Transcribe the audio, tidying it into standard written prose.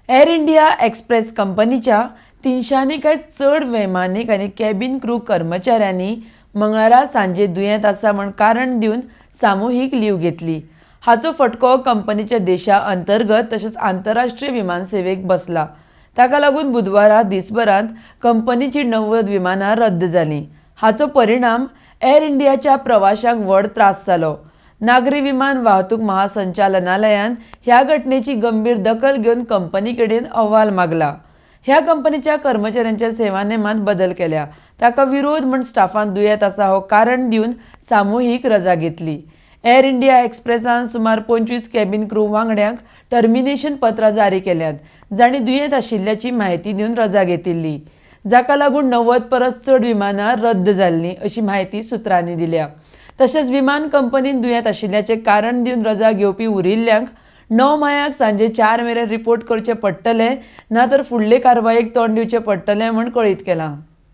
Air India express कंपनीच्या 300 काय चड वैमानीक आनी कॅबीन क्रू कर्मचाऱ्यांनी मंगळारा सांजे दुयेंत आसा म्हण कारण दिवन सामुहीक लीव घेतली. हाचो फटको कंपनीच्या देशा अंतर्गत तशेंच आंतरराष्ट्रीय विमानसेवेक बसला. ताका लागून बुधवारा दिसभरांत कंपनीची 90 विमानां रद्द जालीं. हाचो परिणाम एअर इंडियाच्या प्रवाशांक व्हड त्रास जालो. नागरी विमान वाहतूक महासंचालनालयान ह्या घटनेची गंभीर दखल घेवन कंपनी कडेन अहवाल मागला. ह्या कंपनीच्या कर्मचाऱ्यांच्या सेवा नेमांत बदल केल्या ताका विरोध म्हूण स्टाफान दुयेंत आसा हो कारण दिवन सामुहीक रजा घेतली. एअर इंडिया एक्सप्रेसान सुमार 25 कॅबीन क्रू वांगड्यांक टर्मिनेशन पत्रां जारी केल्यांत, जांणी दुयेंत आशिल्ल्याची म्हायती दिवन रजा घेतिल्ली, जाका लागून 90 परस चड विमानां रद्द जाल्लीं अशी म्हायती सुत्रांनी दिल्या. तशेंच विमान कंपनीन दुयेंत आशिल्ल्याचें कारण दिवन रजा घेवपी उरिल्ल्यांक 9 मायाक सांजे 4 मेरेन रिपोर्ट करचें पडटलें, ना तर फुडले कारवायेक तोंड दिवचें पडटलें म्हूण कळीत केलां.